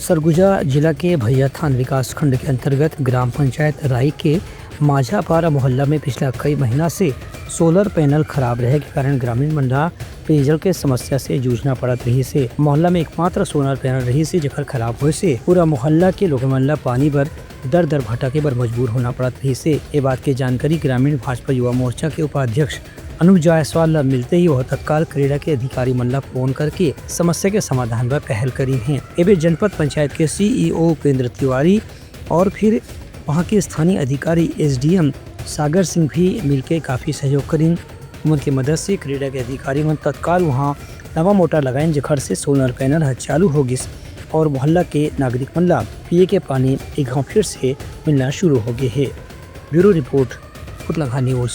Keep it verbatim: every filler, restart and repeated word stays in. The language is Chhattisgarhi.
सरगुजा जिला के भैयाथान विकासखंड के अंतर्गत ग्राम पंचायत राई के माझापारा मोहल्ला में पिछला कई महीना से सोलर पैनल खराब रहे के कारण ग्रामीण मन ला पेयजल के समस्या से जूझना पड़त रहिस हे। मोहल्ला में एकमात्र सोलर पैनल रहिस हे, जेकर खराब होए से पूरा मोहल्ला के लोगन मन ला पानी बर दर दर भटके बर मजबूर होना पड़त रहिस हे। ये बात के जानकारी ग्रामीण भाजपा युवा मोर्चा के उपाध्यक्ष अनुज जायसवाल ला मिलते ही वह तत्काल क्रीड़ा के अधिकारी मन ला फोन करके समस्या के समाधान बर पहल करिन हे। एबे जनपद पंचायत के सीईओ उपेंद्र तिवारी और फिर वहाँ के स्थानीय अधिकारी एसडीएम सागर सिंह भी मिलके काफी सहयोग करिन। उमन के मदद से क्रीड़ा के अधिकारी मन तत्काल वहाँ नवा मोटर लगाइन, जेखर से सोलर पैनल ह चालू हो गिस और मोहल्ला के नागरिक मन ला पिए के पानी एक घाव फिर से मिलना शुरू हो गे हे। Bureau report, Futlanga news.